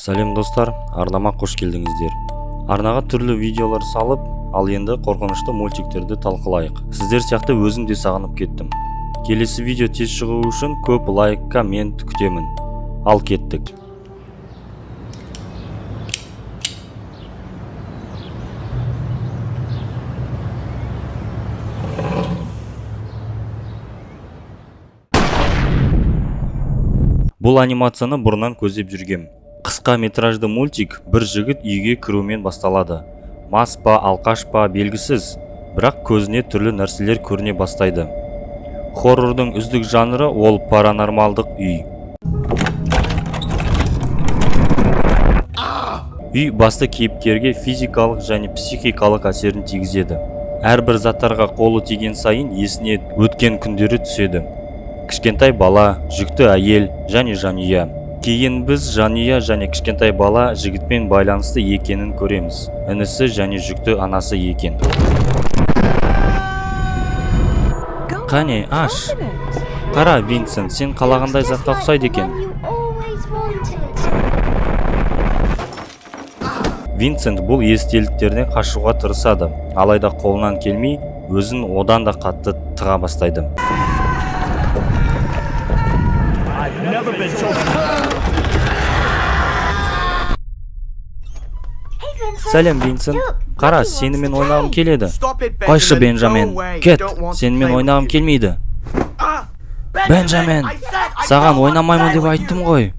Сәлем, достар! Арнама қош келдіңіздер. Арнаға түрлі видеолар салып, ал енді қорқынышты мультиктерді талқылайық. Сіздер сияқты өзім де сағынып кеттім. Келесі видео тез шығу үшін көп лайк, коммент күтемін. Ал кеттік. Бұл анимацияны бұрыннан көздеп жүргем. Қысқа метражды мультик бір жігіт үйге кірумен басталады. Мас па, алқаш па, белгісіз, бірақ көзіне түрлі нәрселер көріне бастайды. Хоррордың үздік жанры ол паранормалдық үй. Үй басты кейіпкерге физикалық және психикалық әсерін тигізеді. Әрбір заттарға қолы тиген сайын есіне өткен күндері түседі. Кішкентай бала, жүкті әйел және жанұя. Кейін біз жанұя және кішкентай бала жігітпен байланысты екенін көреміз. Інісі және жүкті анасы екен. Қане, аш. Қара, Винсент, сен қалағандай затқа ұқсайды екен. Винсент бұл естеліктерден қашуға тырысады, алайда қолынан келмей, өзін одан да қатты тыға бастайды. I've never been so Сәлем, Винсент. Қара, сенімен ойнағым келеді. Қойшы, Бенджамин. Кет, сенімен ойнағым келмейді. Бенджамин, саған ойнамаймын деп айттым ғой.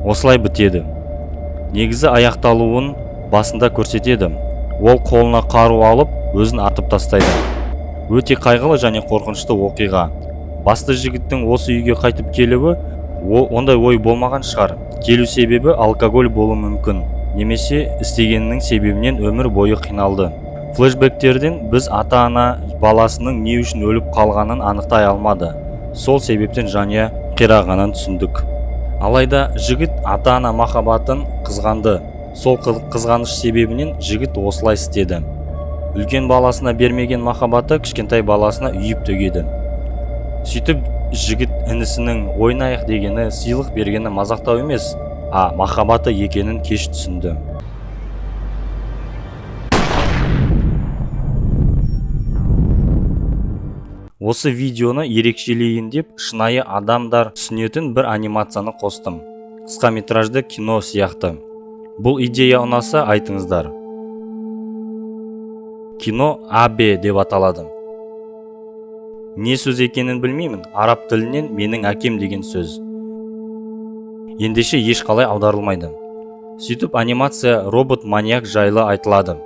Осылай бітеді. Негізі аяқталуын басында көрсетеді. Ол қолына қару алып, өзін атып тастайды. Өте қайғылы және қорқынышты оқиға. Басты жігіттің осы үйге қайтып келуі ондай ой болмаған шығар. Келу себебі алкоголь болуы мүмкін. Немесе істегенінің себебінен өмір бойы қиналды. Флешбектерден біз ата-ана баласының не үшін өліп қалғанын анықтай алмады. Сол себептен жанұя қирағанын түсіндік. Алайда жігіт ата-ана махаббатын қызғанды. Сол қызғаныш себебінен жігіт осылай істеді. Үлкен баласына бермеген махаббаты кішкентай баласына үйіп төгеді. Сөйтіп жігіт інісінің ойнайық дегені, сыйлық бергені мазақтау емес, а махаббаты екенін кеш түсінді. Осы видеоны ерекшелейін деп шынайы адамдар түсінетін бір анимацияны қостым. Қысқа метражды кино сияқты. Бұл идея ұнаса, айтыңыздар. Кино Абе деп аталады. Не сөз екенін білмеймін, араб тілінен менің әкем деген сөз. Ендеше ешқалай аударылмайды. Сөйтіп анимация робот маньяк жайлы айтылады.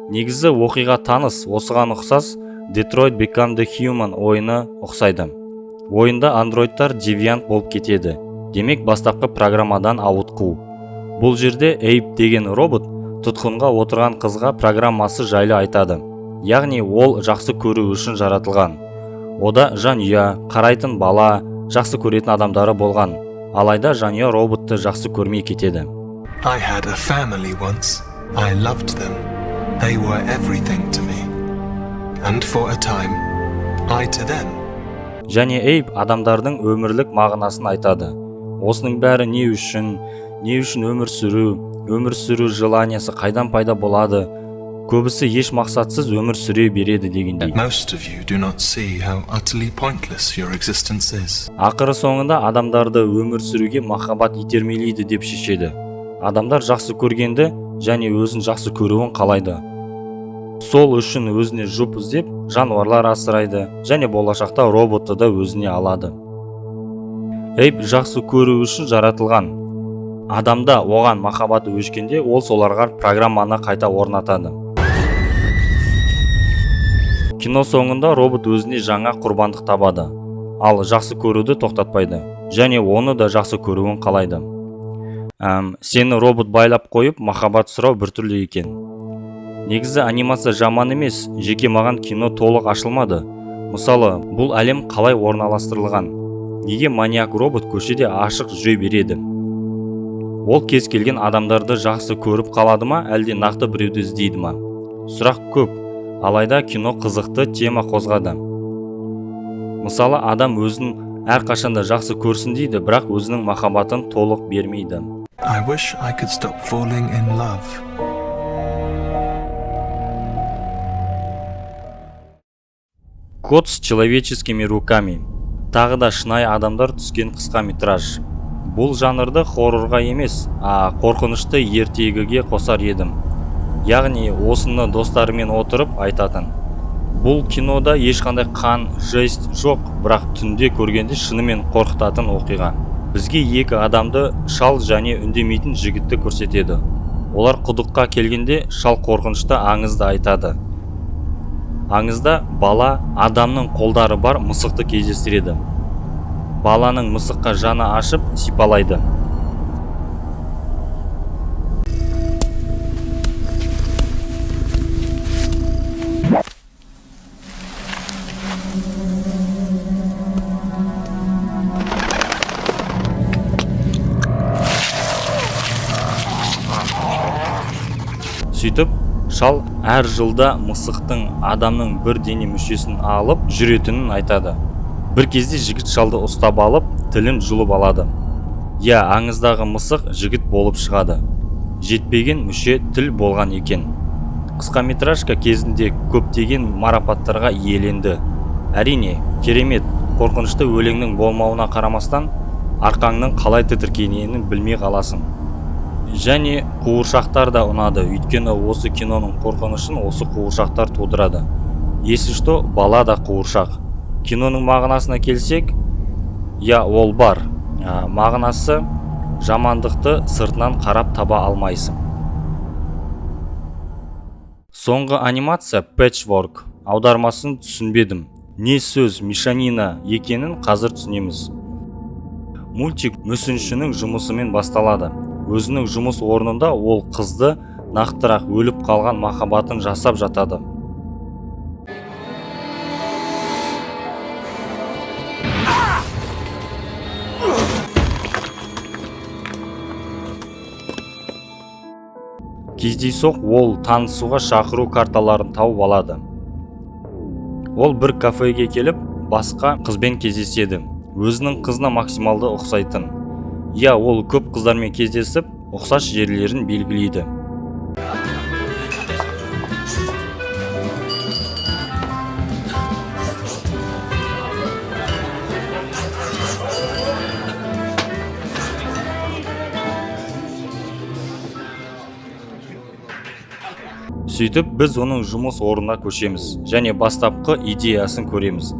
Негізі оқиға таныс, осыған ұқсас Detroit Become the Human ойыны ұқсайды. Ойында андроидтар девиант болып кетеді. Демек, бастапқы программадан ауытқу. Бұл жерде Эйб деген робот тұтқынға отырған қызға программасы жайлы айтады. Яғни ол жақсы көру үшін жаратылған. Ода жанұя, қарайтын бала, жақсы көретін адамдары болған. Алайда жанұя роботты жақсы көрмей кетеді. I had a family once. I loved them. They were everything to me. And for a time, I to them. Және Эйб адамдардың өмірлік мағынасын айтады. Осының бәрі не үшін, не үшін өмір сүру, өмір сүру желаниясы қайдан пайда болады? Көбісі еш мақсатсыз өмір сүре береді дегендей. Most of you do not see how utterly pointless your existence is. Ақыры соңында адамдарды өмір сүруге махаббат итермелейді деп шешеді. Адамдар жақсы көргенді және өзін жақсы көруін қалайды. Сол үшін өзіне жұп іздеп, жануарлар асырайды және болашақта роботты да өзіне алады. Эйб жақсы көру үшін жаратылған. Адамда оған махаббаты өшкенде, ол соларға программаны қайта орнатады. Кино соңында робот өзіне жаңа құрбандық табады, ал жақсы көруді тоқтатпайды және оны да жақсы көруін қалайды. Сені робот байлап қойып, махаббат сұрау біртүрлі екен. Негізі анимация жаман емес, жеке маған кино толық ашылмады. Мысалы, бұл әлем қалай орналастырылған? Неге маньяк робот көшеде ашық жүре береді? Ол кез келген адамдарды жақсы көріп қалады ма, әлде нақты біреуді іздейді ма? Сұрақ көп, алайда кино қызықты тема қозғады. Мысалы, адам өзін әрқашанда жақсы көрсін дейді, бірақ өзінің махаббатын толық бермейді. I wish I could stop falling in love. Кот с человеческими руками. Тағы да шынайы адамдар түскен қысқа метраж. Бұл жанрды хоррорға емес, а қорқынышты ертегіге қосар едім. Яғни осыны достарымен отырып айтатын. Бұл кинода ешқандай қан, жесть жоқ, бірақ түнде көргенде шынымен қорқытатын оқиға. Бізге екі адамды, шал және үндемейтін жігітті көрсетеді. Олар құдыққа келгенде шал қорқынышты аңызды айтады. Аңызда бала адамның қолдары бар мысықты кездестіреді. Баланың мысыққа жаны ашып, сипалайды. Сөйтіп, шал әр жылда мысықтың адамның бір дене мүшесін алып жүретінін айтады. Бір кезде жігіт шалды ұстап алып, тілін жұлып алады. Иә, аңыздағы мысық жігіт болып шығады. Жетпеген мүше тіл болған екен. Қысқаметражка кезінде көптеген марапаттарға иеленді. Әрине, керемет, қорқынышты өлеңнің болмауына қарамастан, арқаңның қалай тітіркененін білмей қаласың. Және қуыршақтар да ұнады, өйткені осы киноның қорқынышын осы қуыршақтар тудырады. Если что, бала да қуыршақ. Киноның мағынасына келсек, я, ол бар. Мағынасы жамандықты сыртынан қарап таба алмайсың. Соңғы анимация Patchwork. Аудармасын түсінбедім. Не сөз мешанина екенін қазір түсінеміз. Мультик мүсіншінің жұмысымен басталады. Өзінің жұмыс орнында ол қызды, нақтырақ өліп қалған махаббатын жасап жатады. Кездейсоқ ол танысуға шақыру карталарын тауып алады. Ол бір кафеге келіп, басқа қызбен кездеседі. Өзінің қызына максималды ұқсайтын. Я, ол көп қыздармен кездесіп, ұқсас жерлерін белгілейді. Сөйтіп, біз оның жұмыс орнына көшеміз және бастапқы идеясын көреміз.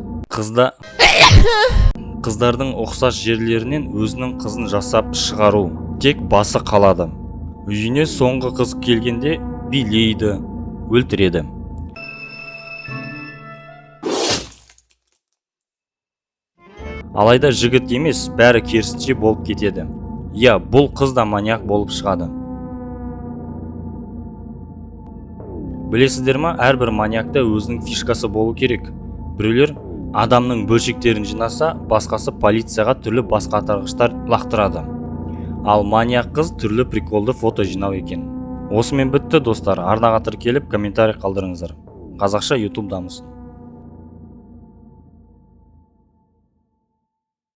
Қыздардың ұқсас жерлерінен өзінің қызын жасап шығару. Тек басы қалады. Үйіне соңғы қыз келгенде билейді, өлтіреді. Алайда жігіт емес, бәрі керісінше болып кетеді. Я, бұл қыз да маньяк болып шығады. Білесіздер ма, әрбір маньякта өзінің фишкасы болу керек. Біреулер адамның бөлшектерін жинаса, басқасы полицияға түрлі басқатарғыштар лақтырады. Ал маньяк қыз түрлі приколды фото жинау екен. Осымен бітті, достар. Арнаға тіркеліп, комментарий қалдырыңыздар. Қазақша YouTube дамысын.